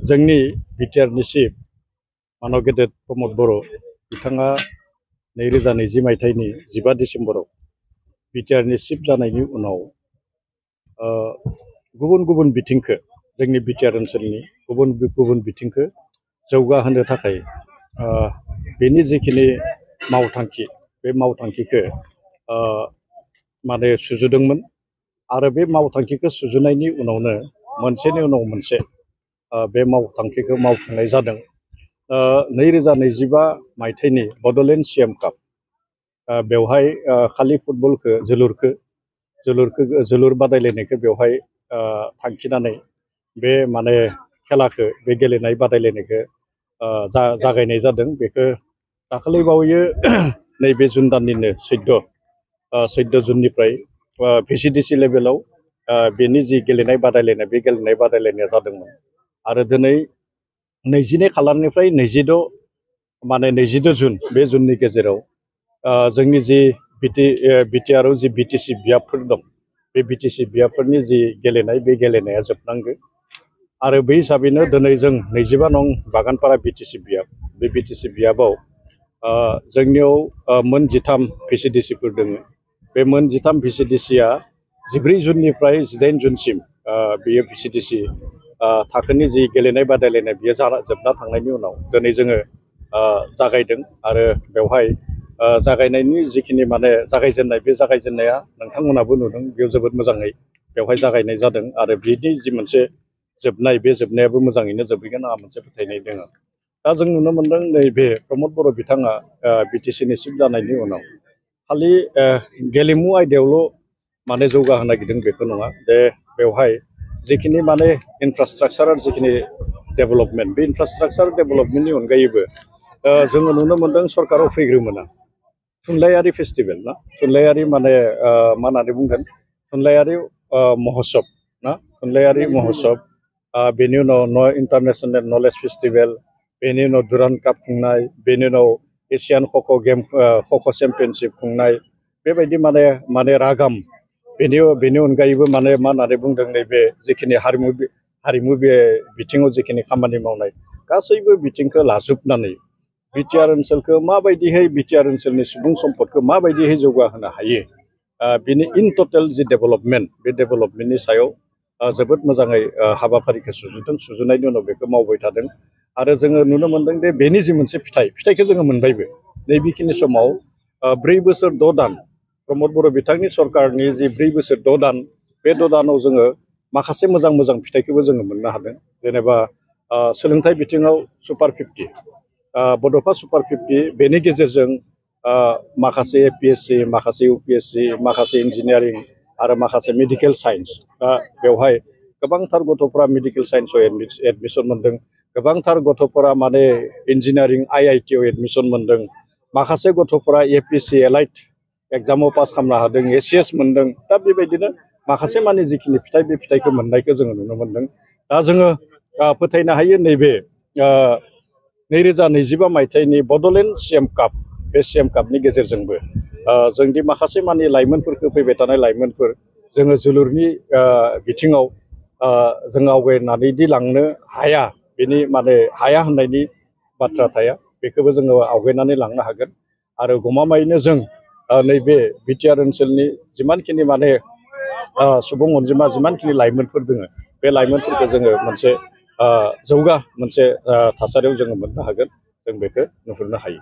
जोंनि बिटिआरनि चिफ मानव गेदेर प्रमद बर' बिथाङा 2020 मायथाइनि 15 डिसेम्बराव बिटिआरनि चिफ जानायनि उनाव गुबुन गुबुन बिथिंखौ जोंनि बिटिआर ओनसोलनि गुबुन गुबुन बिथिंखौ जौगाहोनो थाखाय बेनि जिखिनि मावथांखि बे मावथांखिखौ माने सुजुदोंमोन आरो बे मावथांखिखौ सुजुनायनि उनावनो मोनसेनि उनाव मोनसे बे मावथांखिखौ मावफुंनाय जादों। 2025 मायथाइनि बड'लेण्ड CM काप बेवहाय खालि फुटबलखौ जोलुर बादायलायनायखौ बेवहाय थांखिनानै बे माने खेलाखौ बे गेलेनाय बादायलायनायखौ जागायनाय जादों। बेखौ दाखालिबावैयो नैबे जुन दाननिनो 14 जुननिफ्राय VCDC लेभेलाव बेनि जि गेलेनाय बादायलायनाय बे गेलेनाय बादायलायनाया जादोंमोन आरो दिनै 22 खालारनिफ्राय 22 जुन बे जुननि गेजेराव जोंनि जि बिटिआरआव जि BTC बियाबफोर दं बे BTC बियाबफोरनि जि गेलेनाय बे गेलेनाया जोबनांगौ आरो बै हिसाबैनो दिनै जों 25 नं बागानपारा BTC बियाब बे BTC बियाबाव जोंनियाव मोन 13 VCDCफोर दङ। बे मोन 13 VCDCआ 14 जुननिफ्राय 18 जुनसिम बेयो VCDC थाखोनि जि गेलेनाय बादायलायनाय बियो जोबना थांनायनि उनाव दिनै जोङो जागायदों आरो बेवहाय जागायनायनि जिखिनि माने जागायजेननाय बे जागायजेननाया नोंथांमोनाबो नुदों बेयाव जोबोद मोजाङै बेवहाय जागायनाय जादों आरो बिनि जि मोनसे जोबनाय बे जोबनायाबो मोजाङैनो जोबहैगोन आंहा मोनसे फोथायनाय दङ। दा जों नुनो मोन्दों नैबे प्रमद बर' बिथाङा BTCनि चिफ जानायनि उनाव खालि गेलेमु आयदायावल' माने जौगाहोनो नागिरदों बेखौ नङा दे बेवहाय जिखिनि माने इनफ्रास्ट्राक्चार जिखिनि डेभेलपमेन्ट बे इनफ्रास्ट्राक्चार डेभेलपमेन्टनि अनगायैबो जोङो नुनो मोन्दों सरकाराव फैग्रोमोना थुनलाइयारि फेस्टिभेल ना थुनलाइयारि माने मा होननानै बुंगोन थुनलाइयारि महत्सब ना थुनलाइयारि महत्सब बेनि उनाव इन्टारनेशनेल नलेज फेस्टिभेल बेनि उनाव दुरान्ड काप खुंनाय बेनि उनाव एसियान ख'ख' चेम्पियनशिप खुंनाय बेबायदि माने रागाम बेनि अनगायैबो माने मा होननानै बुंदों नैबे जिखिनि हारिमु बे बिथिङाव जिखिनि खामानि मावनाय गासैबो बिथिंखौ लाजोबनानै बिटिआर ओनसोलखौ माबायदिहै बिटिआर ओनसोलनि सुबुं सम्पदखौ माबायदिहै जौगाहोनो हायो बिनि इन टटेल जि डेभेलपमेन्ट बे डेभेलपमेन्टनि सायाव जोबोद मोजाङै हाबाफारिखौ सुजुनायनि उनाव बेखौ मावबाय थादों आरो जोङो नुनो मोन्दों दे बेनि जि मोनसे फिथाइखौ जोङो मोनबायबो नैबेखिनि समाव 4 बोसोर 6 दान प्रमद बर' बिथांनि सरकारनि जि 4 बोसोर 6 दान बे 6 दानाव जोङो माखासे मोजां फिथाइखौबो जोङो मोननो हादों। जेनेबा सोलोंथाइ बिथिङाव सुपार 50 बड'फा सुपार 50 बेनि गेजेरजों माखासे APSC माखासे UPSC माखासे इन्जिनियारिं आरो माखासे मेडिकेल साइन्स बेवहाय गोबांथार गथ'फोरा मेडिकेल साइन्सआव एडमिसन मोन्दों गोबांथार गथ'फोरा माने इन्जिनियारिं IITआव एडमिसन मोन्दों माखासे गथ'फोरा APSC एलाइट एग्जामाव पास खालामनो हादों ACS मोन्दों दा बेबायदिनो माखासे माने जिखिनि फिथाइ बे फिथाइखौ मोननायखौ जोङो नुनो मोन्दों। दा जोङो फोथायनो हायो नैबे 2025 मायथाइनि बड'लेण्ड CM काप बे CM कापनि गेजेरजोंबो जोंदि माखासे माने लाइमोनफोरखौ फैबाय थानाय लाइमोनफोर जोङो जोलुरनि बिथिङाव जों आवगायनानैदि लांनो हाया बेनि माने हाया होननायनि बाथ्रा थाया बेखौबो जोङो आवगायनानै लांनो हागोन आरो गमामायैनो जों नैबे बिटिआर ओनसोलनि जिमानखिनि माने सुबुं अनजिमा जिमानखिनि लाइमोनफोर दङ बे लाइमोनफोरखौ जोङो मोनसे जौगा मोनसे थासारियाव जोङो मोननो हागोन जों बेखौ नुहुरनो हायो।